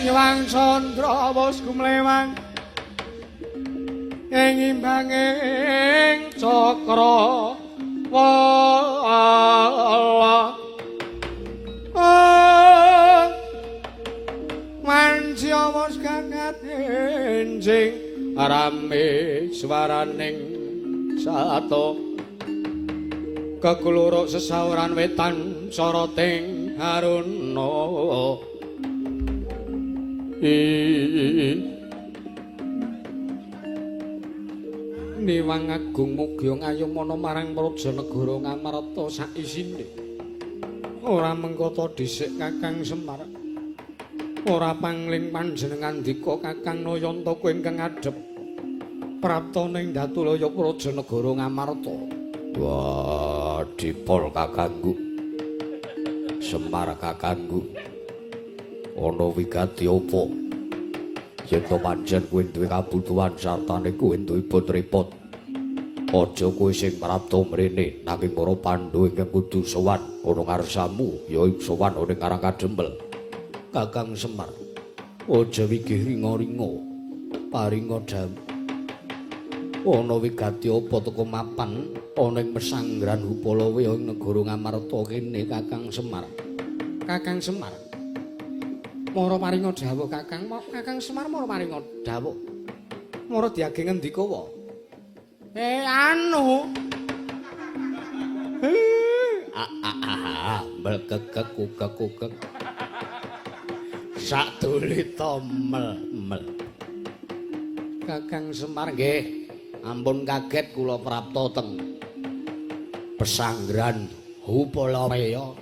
Nyewang candra wis gumlewang ing imbanging cakra wala. Wanci wis gagat enjing rame swaraning sato kekuluruk sesauran wetan soroting haruna. Niwang agung mugi ngayomana marang praja negara Ngamarta saisine. Ora mengkota dhisik Kakang Semar. Ora pangling panjenengan dika Kakang Nayantaka ingkang ngadhep prapta ning Datulaya praja negara Ngamarta. Wah, dipol kakangku. Semar kakangku. Ana wigati apa? Yen to pancen kowe duwe kabutuhan sartane kowe duwe repot. Aja kowe sing prapta mrene nanging para Pandhawa ingkang kudu sowan ana ngarsamu ya sowan ana ing Karang Kadempel. Kakang Semar, aja wigih ringa-ringa paringa dawuh. Ana wigati apa teka mapan ana ing pesanggrahan Hupalawya ing negara Ngamarta kene Kakang Semar. Kakang Semar, mara paringa dawuh Kakang, Kakang Semar mara paringa dawuh. Mara diage ngendika wae. Anu. Mel kekek kukek kukek. Sadulita mel mel. Kakang Semar nggih, ampun kaget kula prapta teng pesanggrahan Hupalawya.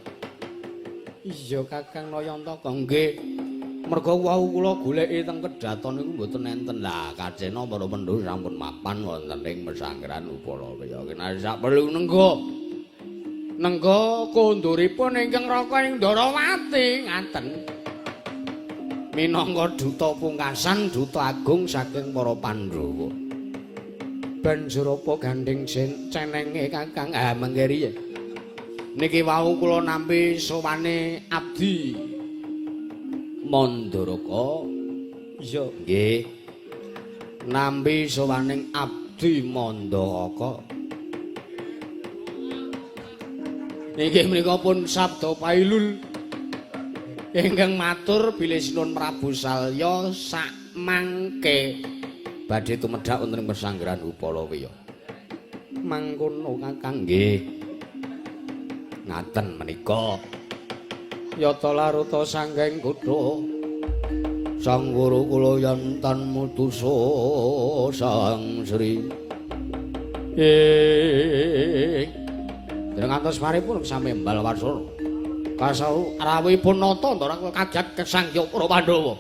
Iya Kakang Nayantaka nggih. Merga wau kula goleki teng kedhaton niku mboten enten. Lah kacena para Pandhawa sampun mapan wonten ing pesanggrahan Hupalawya. Kena sak perlu nengga. Nengga konduripun ingkang Raka ing Ndarawati ngaten. Minangka duta pungkasan, duta agung saking para Pandhawa. Banjur apa gandeng cenenge Kakang? Ah mengke riye. Niki wau kula nampi sowane abdi Mandaraka. Iya nggih. Nampi sowaning abdi Mandaraka. Inggih menika pun sabda pailul ingkang matur bilih Sinun Prabu Salya sakmangke badhe tumedhak wonten ing pesanggrahan Upalaweya. Mangkono Kakang nggih. Ngaten menika. Yata laruta sanggeng kutha Sang Guru kula yantan mutusa Sang Sri. Dereng ngantos paripun sami embal warsana. Kasau rawuhipun nata ndara kaget kesangya para Pandhawa.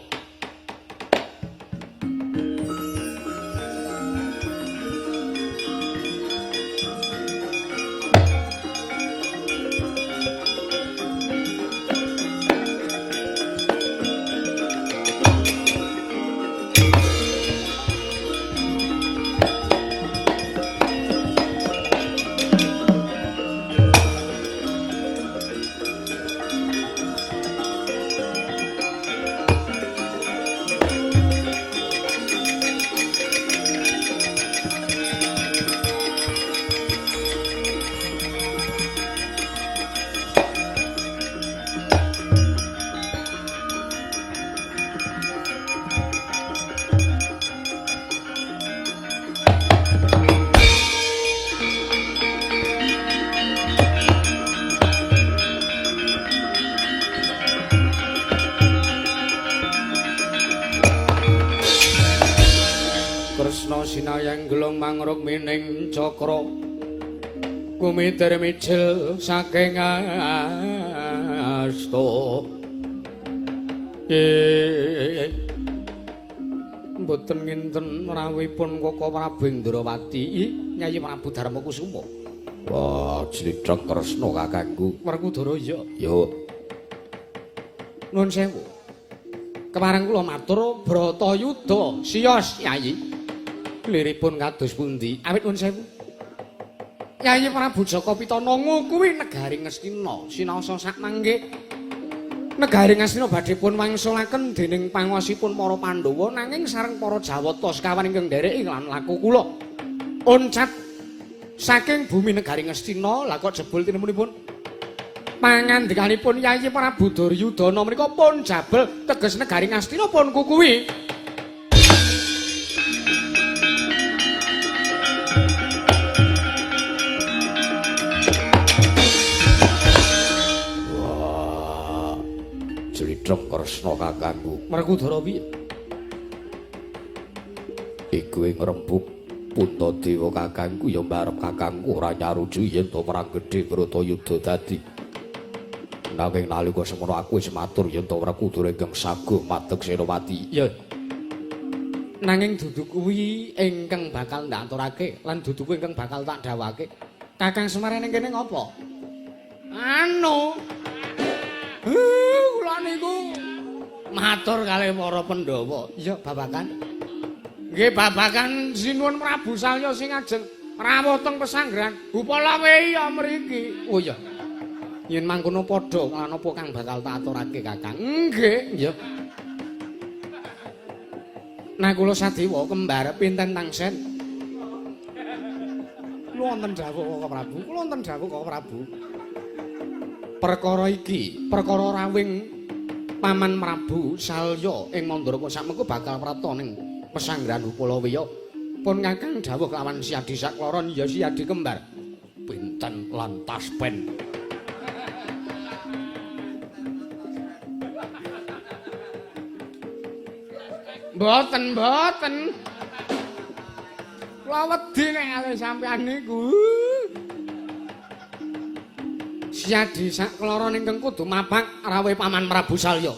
Sinayang gelung mangruk mining cakra kumiter mijil saking asta. Mboten nginten rawuhipun Koko Prabu Indrawati, Nyai Prabu Darmakusuma. Wah, jlidhek Kresna kakangku. Werkudara iya. Yo. Nuwun sewu. Kepareng kula matur Bratayuda siyos Nyai. Liripun kados pundi? Awit nuwun sewu. Nyai Prabu Jaka Pitana kuwi negari Ngastina sinaosa sakmangke. Negari Ngastina badhe pun wangsulaken dening panguwasipun para Pandhawa nanging sareng para Jawata sekawan ingkang ndereki lan laku kula. Oncat saking bumi negari Ngastina lha kok jebul tinemunipun pangandikanipun Yai Prabu Duryudana menika pun jabel teges negari Ngastina pun kukuwi. Jlidhek Kresna kakangku. Werkudara piye? Iku ing rembug Puntadewa kakangku ya mbarep kakangku ora nyaruju yen to perang gedhe Bratayuda dadi. Nanging nalika semono aku wis matur yen to Werkudara ingkang saguh madeg Senopati. Ya. Nanging dudu kuwi ingkang bakal ndak aturake lan dudu kuwi ingkang bakal tak dawake. Kakang Semar ning kene ngopo? Anu. Kula niku matur kalih para Pandhawa. Iya, babakan. Nggih, babakan Sinuwun Prabu Salya sing ajeng rawuh teng pesanggrahan Upalaweya mriki. Oh iya. Yen mangkono padha lan apa kang bakal tak aturake, Kakang? Nggih, iya. Nakula Sadewa kembar pinten tangsen? Kula wonten dawuh Koko Prabu, kula wonten dawuh Koko Prabu. Perkara iki, perkara rawing Paman Prabu Salya ing Mandaraka sakmengko bakal prapta ning pesanggrahan Upalaweya. Pun Kakang dawuh kelawan Siadi Sakloron ya Siadi kembar. Pinten lan taspen. Mboten, mboten. Kula wedi nek kalih sampeyan niku. Siadi Sakloron ingkang kudu mapak rawuh Paman Prabu Salya.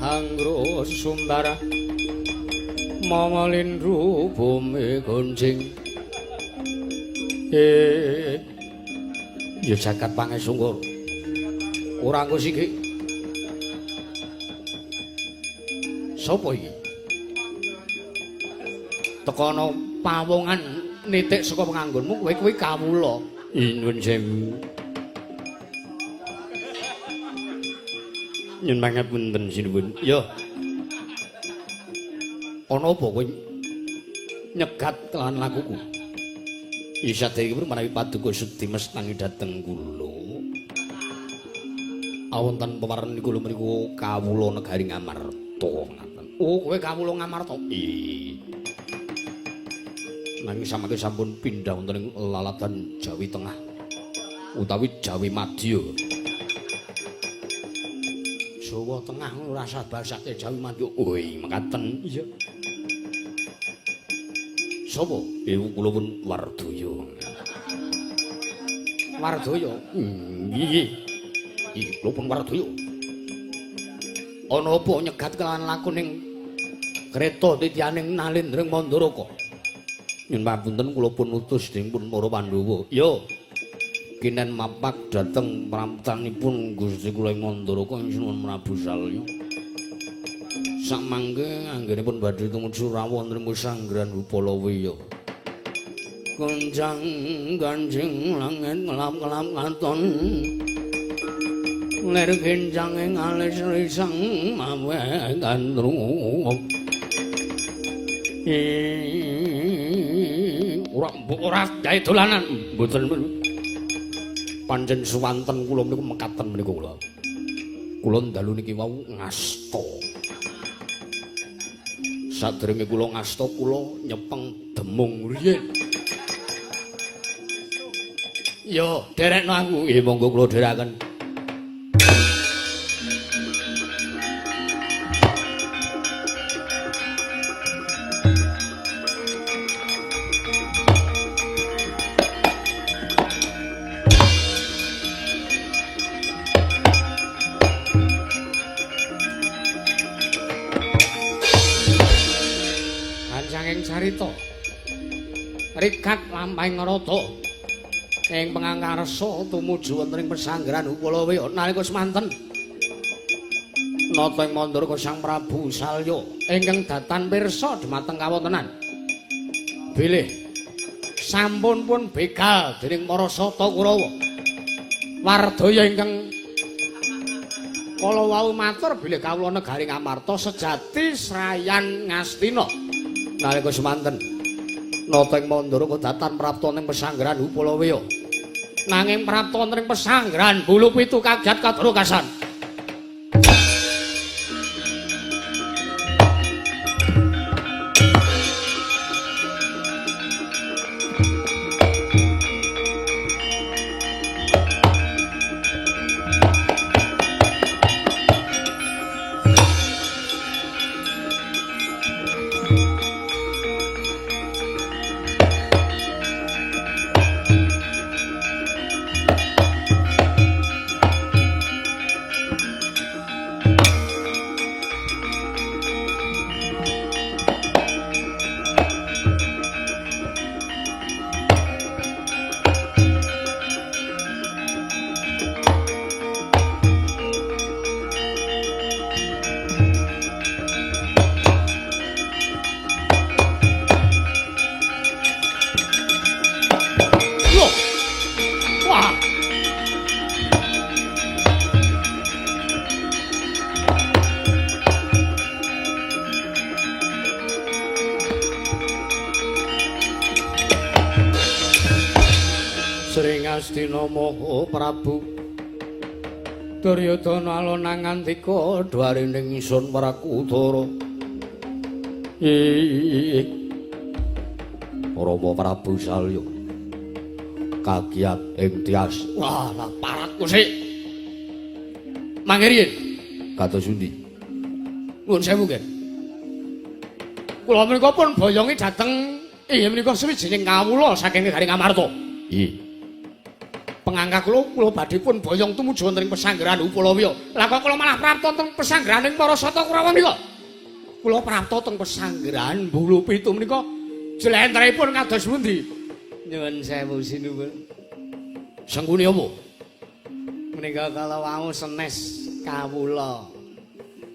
Angro Sumbara Mamalindru bumi gonjing. Ya jagat pangesungkur. Ora engko siki. Sopo iki? Tekono pawongan nitik saka panganggonmu kowe kuwi kawula. Nyuwun sewu. Nyuwun pangapunten sinuwun. Ya. Ana apa kowe nyegat kelawan lakuku? Isaderengipun menawi paduka sudi mestangi dhateng kula. Awonten pewarni kula mriku kawula negari Ngamarta ngaten. Oh, kowe kawula Ngamarta? Iya. Nanging samangke sampun pindhah wonten ing lalatan Jawi Tengah utawi Jawi Madya. Jawa Tengah ora usah basake Jawi Madya. Oh, mekaten. Iya. Sapa? Iku kula pun Wardaya. Wardaya? Nggih. Iki kula pun Wardaya. Ana apa nyegat kelawan lakuning kreta titianing Nalendra Mandaraka? Nyuwun pamunten kula pun utus dening pun para Pandhawa. Ya. Kinen mapak dhateng pramtanipun Gusti kula ing Mandaraka ing Sinuwun Prabu Salya. Samangke anggenipun badhe tumuju rawuh wonten Pesanggrahan Upalawiya. Gonjang ganjing langit ngelap-ngelap katon. Lir genjange alis risang mawe gandrung. Ora ora gawe dolanan mboten. Pancen suwanten kula niku mekaten menika kula. Kula dalu niki wau ngasta. Sadurunge kula ngasta kula nyepeng demung riyin. Yo, derekno aku. Nggih, monggo kula dherekaken. Carita rikat lampahing rata ing pangangarsa tumuju wonten ing pesanggrahan Upalawiya nalika semanten nata ing Mandaraka Sang Prabu Salya ingkang datan pirsa dhumateng kawontenan bilih sampun pun begal dening para Sata Kurawa. Wardaya ingkang kala wau matur bilih kawula negari Ngamarta sejati srayan Ngastina. Nalika semanten nata ing Mandaraka datan prapta ning pesanggrahan Upalawiya nanging prapta wonten ing pesanggrahan Bulu Pitu kagiat kadrokasan. Astina Maha Prabu Duryudana alon ngandika dwarining ingsun Wrakudara. Rama Prabu Salya kagiat ing tias. Wah, lah paratku sik. Mangke riyin kados pundi? Nuwun sewu nggih. Kula menika pun boyongi dhateng inggih menika suwijining kawula saking negari Ngamarta. Nggih. Pengangka kula kula badhe pun boyong tumuju wonten ing pesanggrahan Upalawya. Lah kok kula malah prapta teng pesanggrahaning para Sata Kurawa menika? Kula prapta teng pesanggrahan Bulu Pitu menika jlentrehipun kados pundi? Nyuwun sewu sinuwun. Sengkuni apa? Menika kala wau senes kawula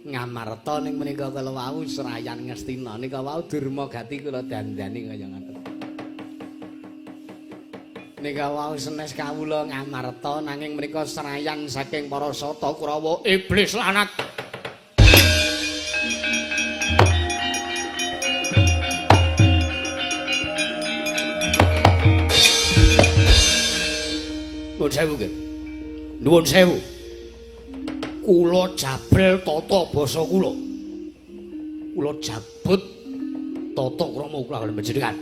Ngamarta ning menika kala wau serayan Ngastina nika wau durma gati kula dandani kaya ngoten. Nika wau senes kawula Ngamarta nanging menika serayan saking para Sata Kurawa iblis lanat. Nuwun sewu nggih. Nuwun sewu. Kula jabel tata basa kula. Kula jabut tata krama kula kaliyan panjenengan.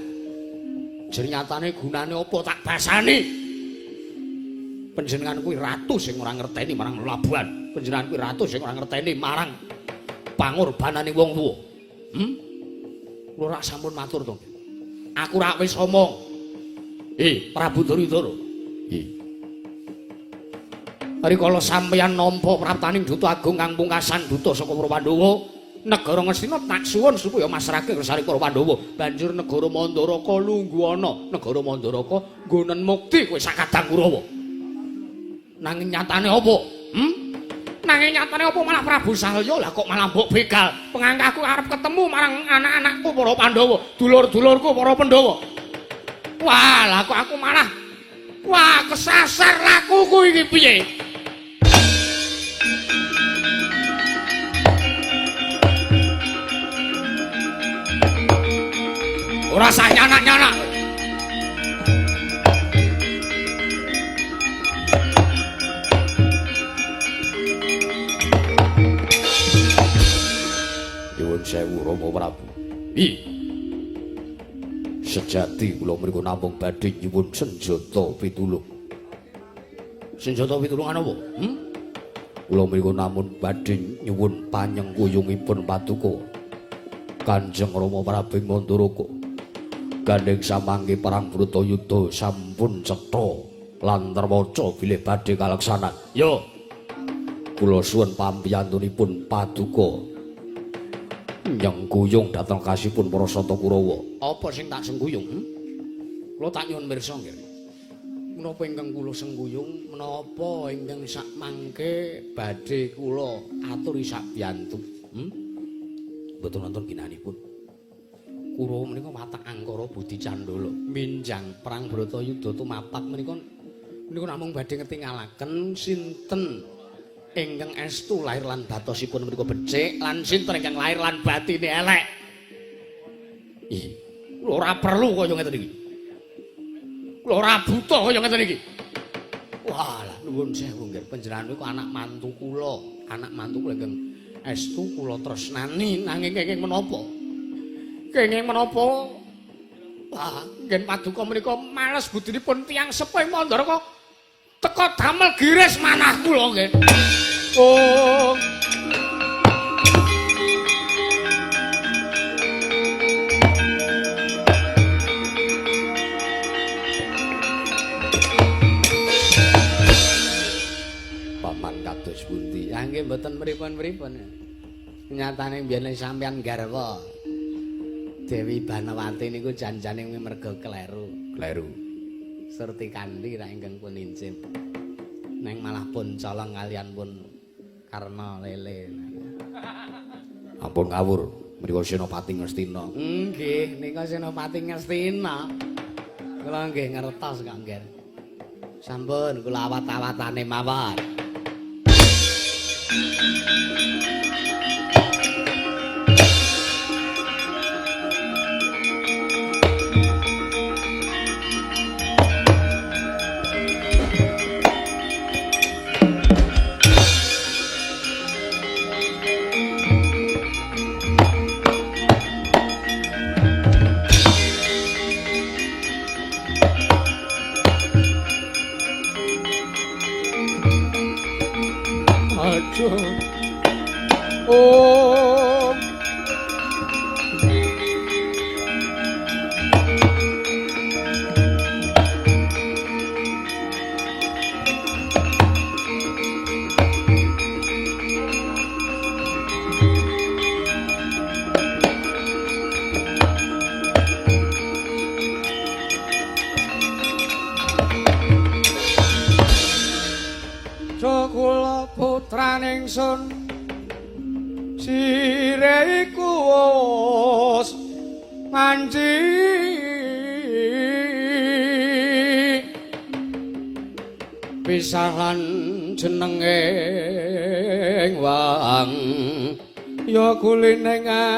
Jernyatane gunane apa tak basani? Panjenengan kuwi ratu sing ora ngerteni marang labuhan. Panjenengan kuwi ratu sing ora ngerteni marang pangorbanane wong tuwa. Kula rak sampun matur to. Aku rak wis omong. Prabu Duryudana. Rikala sampeyan nampa praptaning Duta Agung kang pungkasan duta saka para Pandhawa, negara Ngastina tak suwun supaya masrahke kersane para Pandhawa. Banjur negara Mandaraka lungguhana, negara Mandaraka nggonen mukti kowe sakadang Kurawa. Nanging nyatane apa? Nanging nyatane apa malah Prabu Salya lah kok malah mbok begal. Pengangkaku arep ketemu marang anak-anakku para Pandhawa, dulur-dulurku para Pandhawa. Wah, lah kok aku malah wah kesasar lakuku iki piye? Ora sah nyanak-nyanak. Nyuwun sewu Rama Prabu. Sejati kula mriku namung badhe nyuwun senjata pitulung. Senjata pitulungan apa? Kula mriku namung badhe nyuwun panyengkuyungipun paduka Kanjeng Rama Prabu Mandaraka. Gandeng samangke perang Bratayuda sampun cetha lan terwaca bilih badhe kaleksanan. Yo, kula suwun pampiyantunipun paduka nyengkuyung dhateng kasipun para Sata Kurawa. Apa sing tak sengkuyung? Kula tak nyuwun pirsa nggih. Menapa ingkang kula sengkuyung, menapa ingkang sakmangke badhe kula aturi sabiyantu? Mboten wonten ginanipun. Kurawa menika watak angkara budi candala minjang perang Bratayuda tumapak menika menika namung badhe ngetingalaken sinten ingkang estu lahir lan batosipun menika becik lan sinten ingkang lahir lan batine elek. Kula ora perlu kaya ngeten iki. Kula ora buta kaya ngeten iki. Wah, lah nuwun sewu nggih panjenengan niku anak mantu kula, anak mantu kula ingkang estu kula tresnani nanging kenging menapa? Kenging menapa? Wah, ngen paduka menika males budinipun tiyang sepuh Mandaraka teka damel giris manah kula nggih. Oh. Paman kados pundi? Ya nggih mboten mripun-mripun. Nyatane mbiyen sampeyan garwa Dewi Banawati niku janjane merga kleru. Kleru. Surti Kandi ra ingkang pun incim. Neng malah pun colong kalian pun karena lele. Ampun ngawur, mriku Senopati Ngastina. Nggih, nika Senopati Ngastina. Kula nggih ngertos kok nggih. Sampun kula awat-awatane mawon. Oh. Putraning sun sire iku wis manci pisahan jenenge wang ya kuline ngarti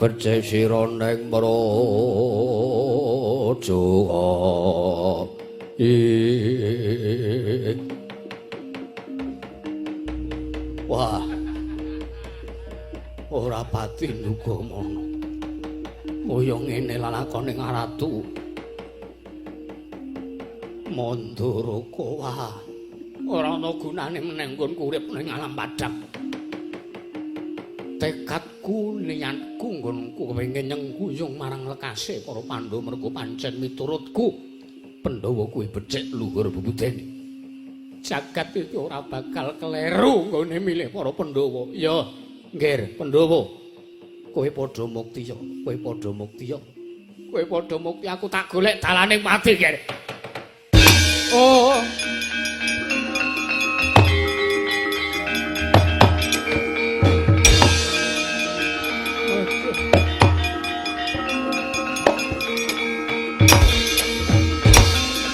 becik sira ning mraja. Wah, ora pati nduga mono. Kaya ngene lalakone Ratu Manduraka. Wah, ora ana gunane meneh nggonku urip ning alam padhang. Tekadku, niatku nggonku kepengin nyengkuyung marang lekase para Pandhawa mergo pancen miturutku Pandhawa kuwi becik luhur bubudene. Jagat iki ora bakal kleru nggone milih para Pandhawa. Ya, nggir Pandhawa. Kowe padha mukti ya, kowe padha mukti ya. Kowe padha mukti, aku tak golek dalane mati, Ger. Oh.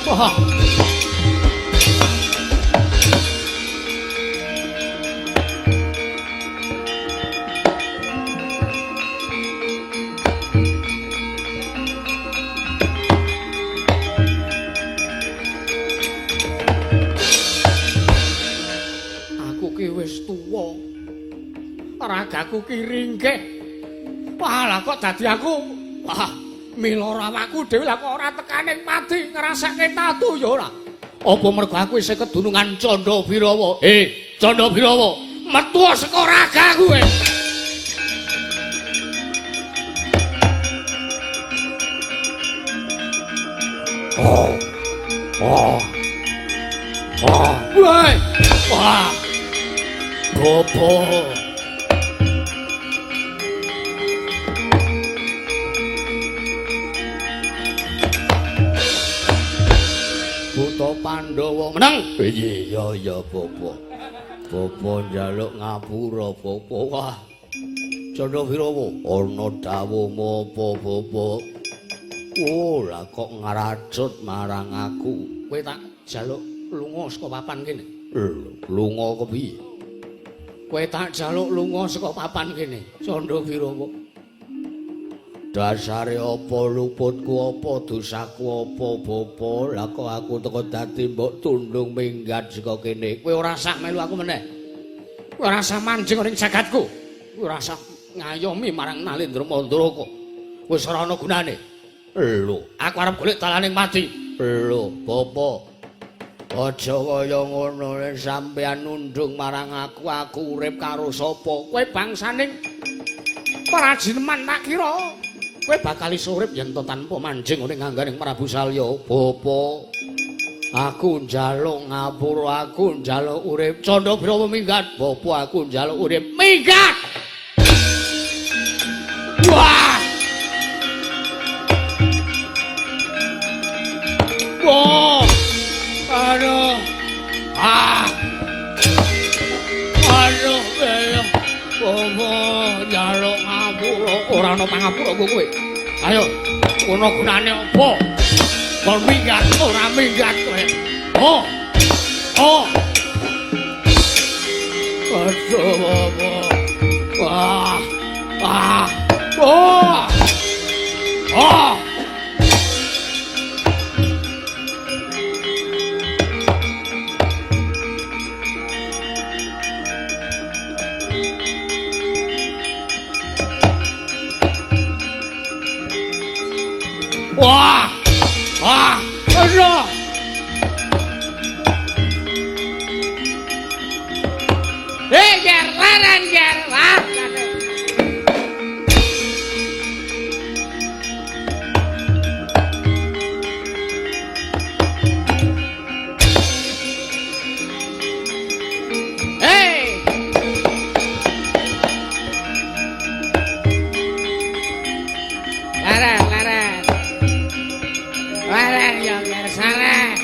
Wah. Aku ki wis tuwa. Ragaku ki ringkih. Wah, lah kok dadi aku. Wah, mila awakku dhewe lah kok ora tekane mati ngrasake tatu ya ora. Apa mergo aku isih kedunungan Candha Birawa? Candha Birawa, metu saka ragaku kowe. Oh. Oh. Oh. Woi. Wah. Gopo. Buta Pandhawa meneng. Iya ya Bapak. Bapak njaluk ngapura Bapak. Wah. Candha Birawa, ana dawuhmu apa Bapak? Oh, lah kok ngracut marang aku. Kowe tak jaluk lunga saka papan kene. Lunga kepiye? Kowe tak jaluk lunga saka papan kene, Candha Birawa. Dasare apa luputku, apa dosaku apa Bapak? Lah kok aku teko dadi mbok tundung minggat saka kene. Kowe ora sah melu aku meneh. Kowe ora sah manjing ning jagatku. Kowe ora sah ngayomi marang Nalendra Mandraka. Wis ora ana gunane. Lho, aku arep golek dalane mati. Lho, Bapak. Aja kaya ngono, sampeyan nundung marang aku, aku urip karo sapa? Kowe bangsaning prajineman tak kira. Kowe bakal iso urip yen to tanpa manjing ning ngangganing Prabu Salya. Bapak, aku njaluk ngapura, aku njaluk urip. Candha Birawa minggat. Bapak, aku njaluk urip. Minggat. Wah! Wah! Aduh. Ah. Aduh, ayo. Bapak njaluk ngapura, ora ana pangapura kowe. Ayo, ngono gunane apa? Kon minggat ora minggat kowe. Oh. Oh. Aduh, Bapak. Wah. Ah. Oh. Oh. Wah! Wah! Aduh! Hei, ger, leren, ger. Wah! Hei! Leren, leren. Leren ya, ger, sare.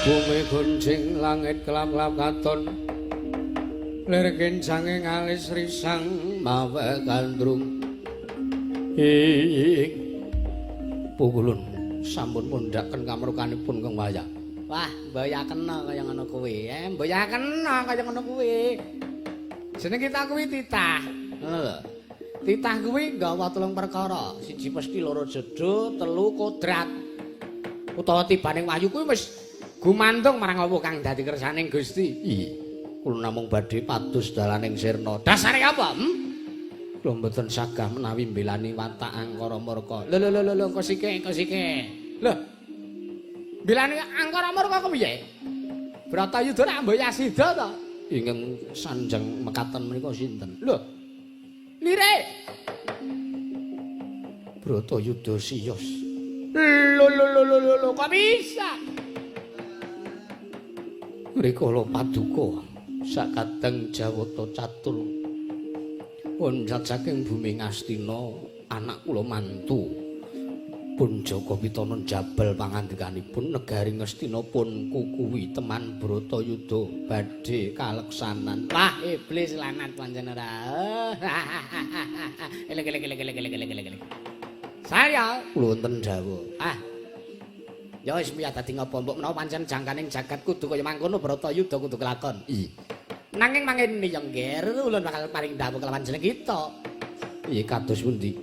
Bumi gunjing langit kelap-kelap katon. Lir kencange ngalis risang mawe gandrung. Ing pukulun sampun pundhaken kamrukanipun Kang Waya. Wah, mbayakena kaya ngono kuwi. Mbayakena kaya ngono kuwi. Jeneng kita kuwi titah. Ngono lho. Titah kuwi nggawa telung perkara. Siji pesti, loro jedho, telu kodrat. Utawa tibaning wahyu kuwi wis gumantung marang apa kang dadi kersaning Gusti. Iya. Kula namung badhe padus dalaning sirna. Dasare apa? Kula mboten sagah menawi mbelani watak angkara murka. Lho lho lho lho kosike kosike. Lho. Mbelani angkara murka kepiye? Bratayuda nek mboyasida to? Ingkang sanjang mekaten menika sinten? Lho. Lirik. Bratayuda siyos. Lho lho lho lho lho kok bisa? Rikala paduka sakadang Jawata catur loncat saking bumi Ngastina anak kula mantu pun Jaka Pitana jabal pangandikanipun negari Ngastina pun kukuwi teman Bratayuda badhe kaleksanan. Wah, iblis lanat pancen ora. Elek elek elek elek elek elek elek. Saya kula wonten dawuh. Ah. Ya wis miyah dadi ngapa mbok menawa pancen jangkaning jagat kudu kaya mangkono Bratayuda kudu kelakon. Iya. Nanging mangene ya ngger ulun bakal paring dawuh kelawan jeneng kita. Iya kados pundi?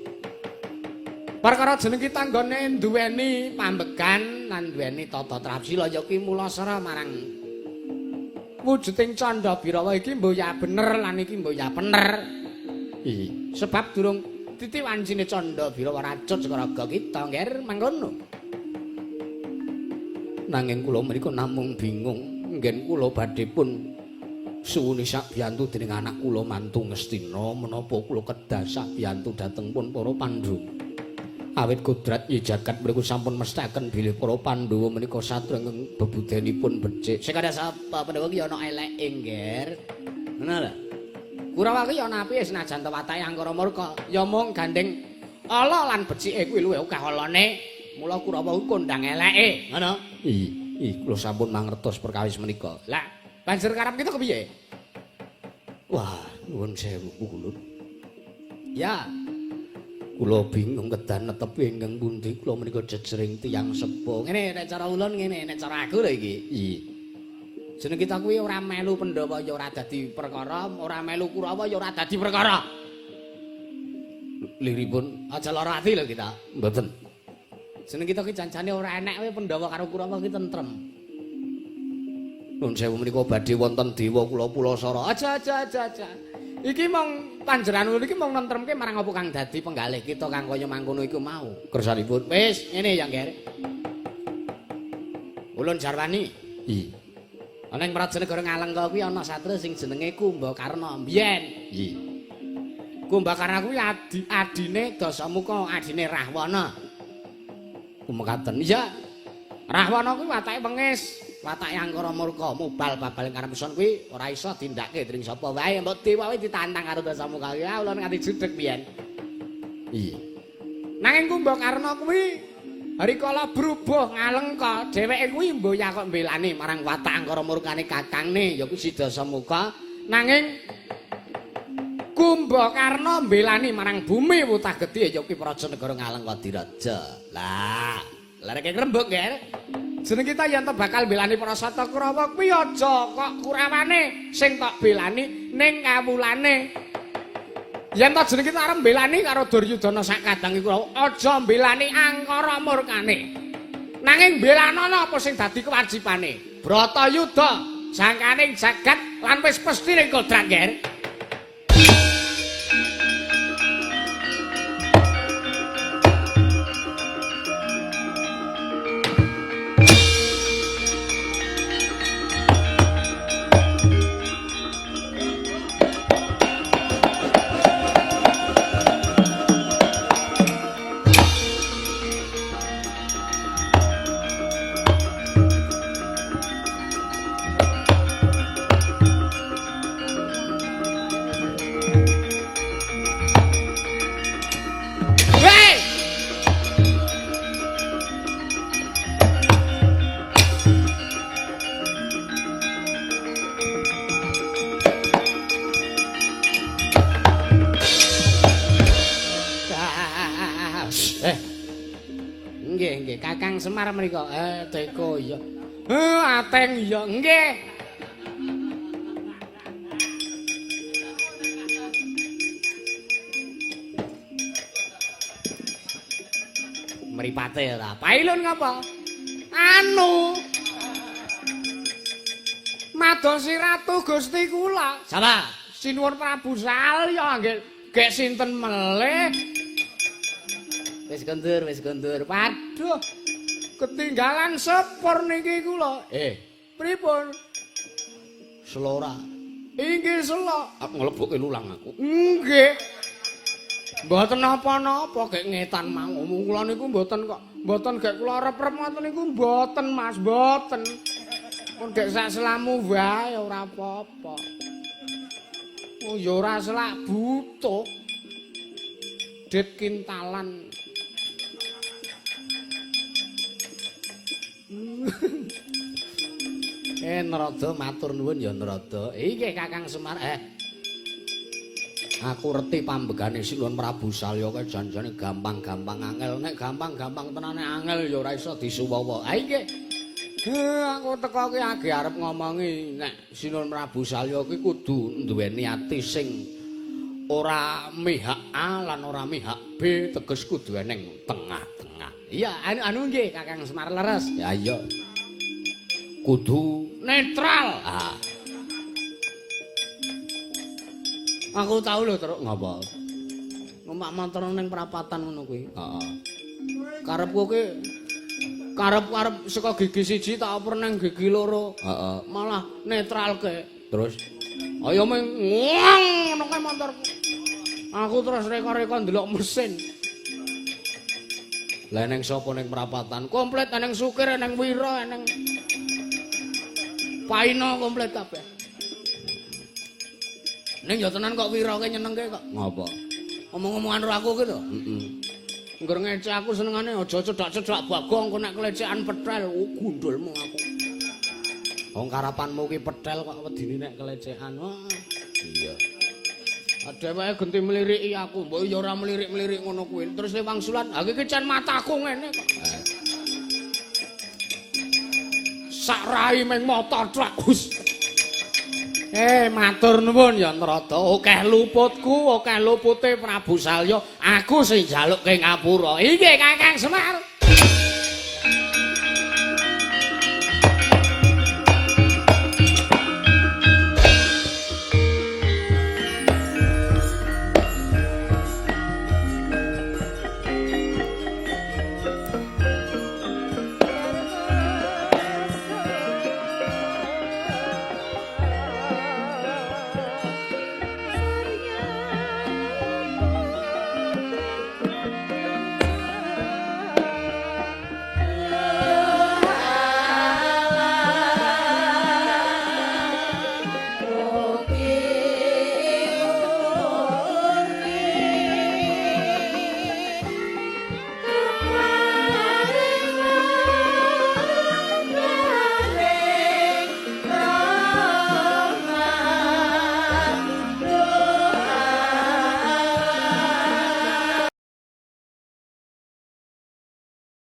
Perkara jeneng kita nggone duweni pambegan lan duweni tata trapsila ya ki mulasara marang wujuding Candha Birawa iki mbok ya bener lan iki mbok ya pener. Iya. Sebab durung titi wancine Candha Birawa racut saka raga kita ngger mangkono. Nanging kula menika namung bingung nggen kula badhe pun suwuni sakbiyantu dening anak kula mantu Ngastina menapa kula kedah sakbiyantu dhateng pun para Pandhawa. Awit kodrat yen jagat mriku sampun mesthaken bilih para Pandhawa menika satru ingkang bebudenipun becik. Sing kada sapa Pandhawa ki ana eleke, Ngger. Ngono lho. Kurawa ki ana apike senajan to watake angkara murka, ya mung gandeng ala lan becike kuwi luwih akeh alane. Mula Kurawa kuwi kondang eleke, ngono. Iya, kula sampun mangertos perkawis menika. Lah, banjur karep kita kepiye? Wah, nuwun sewu kula. Ya. Kula bingung kedah netepi ingkang pundi kula menika jejering tiyang sepuh. Ngene nek cara ulun ngene, nek cara aku lho iki. Iya. Jeneng kita kuwi ora melu Pandhawa ya ora dadi perkara, ora melu Kurawa ya ora dadi perkara. Liripun aja lara ati lho kita. Mboten. Jeneng kita ki janjane ora enek kowe Pandhawa karo Kurawa ki tentrem. Nuwun sewu menika badhe wonten dewa kula Pulasara. Aja aja aja aja. Iki mong panjenengan ulun iki mong nentremke marang apa kang dadi penggalih kita kang kaya mangkono iku mau. Kersanipun wis ngene ya, Ngger. Ulun jarwani. Iya. Ana ing Prajanegara Ngalengka kuwi ana satria sing jenenge Kumbakarna mbiyen. Iya. Kumbakarna kuwi adine Dasamuka, adine Rahwana. Kumekaten. Iya. Rahwana kuwi watake wengis, watake angkara murka, mubal babal ing karep kuwi ora iso dindake dening sapa wae, mbok dewa wae ditantang karo Dasamuka. Ya ulun nganti judeg biyen. Iya. Nanging Kumbakarna kuwi rikala brubuh Ngalengka, dheweke kuwi mboya kok mbelani marang watak angkara murkane kakangne ya kuwi si Dasamuka. Nanging Kumbakarna mbelani marang bumi wutah gedhe ya kuwi Prajanegara Ngalengka Diraja. Lah, lereke rembug, Nger. Jeneng kita yen to bakal mbelani para Sata Kurawa kuwi aja kok Kurawane sing tok belani ning kawulane. Yen to jeneng kita arep mbelani karo Duryudana sak kadang iku aja mbelani angkara murkane. Nanging belanana apa sing dadi kewajibane? Bratayuda jangkaning jagat lan wis pesthi ning kodrat, Nger. Semar mriku. Teko iya. Ateng iya. Nggih. Mripate ora. Pailun ngapa? Anu. Madosi Ratu Gusti kula. Sapa? Sinuwun Prabu Salya nggih. Gek sinten melih? Wis kondur, wis kondur. Waduh. Ketinggalan sepur niki kula. Pripun? Selora. Inggih selo. Aku nglebokke lulang aku. Nggih. Mboten napa-napa gek ngetan mau. Kula niku mboten kok. Mboten gek kula rep-rep ngoten niku mboten Mas, mboten. Mun gek sak selamu wae ora apa-apa. Oh ya ora selak butuh. Dit kintalan. Narada matur nuwun ya Narada. Iki Kakang Semar Aku reti pambegane Sinuwun Prabu Salya kae janjane gampang-gampang angel. Nek gampang-gampang tenane angel ya ora iso disuwawa. Ha iki. Aku teko ki age arep ngomongi nek Sinuwun Prabu Salya ki kudu duweni ati sing ora mihak A lan ora mihak B, teges kudu eneng tengah-tengah. Iya, anu nggih Kakang Semar leres. Ya iya. Kudu netral. Ah. Aku tau lho teruk ngapa? Numpak motor ning prapatan ngono kuwi. Heeh. Karepku ki karep-karep saka gigi siji tak oper nang gigi loro. Heeh. Malah netralke. Terus ayo meng ngono kae motorku. Aku terus reka-reka ndelok mesin. Lah neng sapa ning prapatan? Komplit eneng sukir, eneng wira, eneng paino komplit kabeh. Ning ya tenan kok wira ki nyenengke kok. Ngapa? Omong-omongan karo aku ki lho. Heeh. Ngger ngecek aku senengane aja cedak-cedak Bagong engko nek kelecekan petel, oh gundulmu aku. Wong karapanmu ki petel kok wedine nek kelecekan. Wah. Iya. Dheweke genti mliriki aku, mbok ya ora mlirik-mlirik ngono kuwi. Terus le wangsulan, ha iki cen mataku ngene kok. Sak rai ming mata tok. Matur nuwun ya Narada. Akeh luputku, akeh lupute Prabu Salya. Aku sing njalukke ngapura. Inggih Kakang Semar.